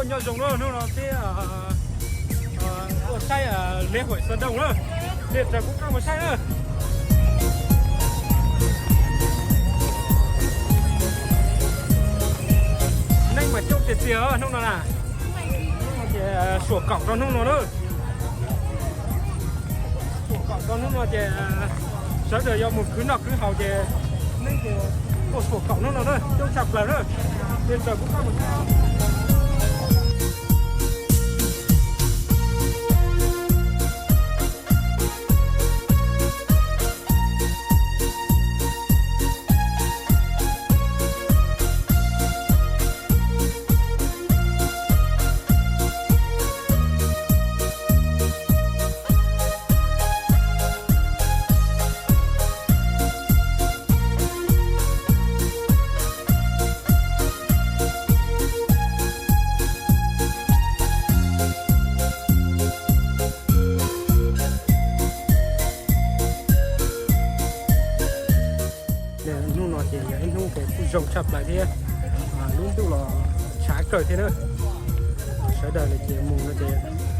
Nyob zoo na, hnub no peb tuaj saib lễ hội Sơn Đông na, nej raws kuv qab mus saib na. Neeg mas coob tiag tiag hnub no na. Ces suam kaum rau hnub no na. Suam kaum rau hnub no ces sawv daws yuav mus khwv noj khwv haus ces neeg ces tuaj suam kaum hnub no na, coob tshaj plaws na. Ces raws kuv qab mus saib. Hnub no ces yog ib hnub kuj zoo tshaj plaws thiab, lub ntuj los tshav kawg thiab na. Sawv daws ces mus no ces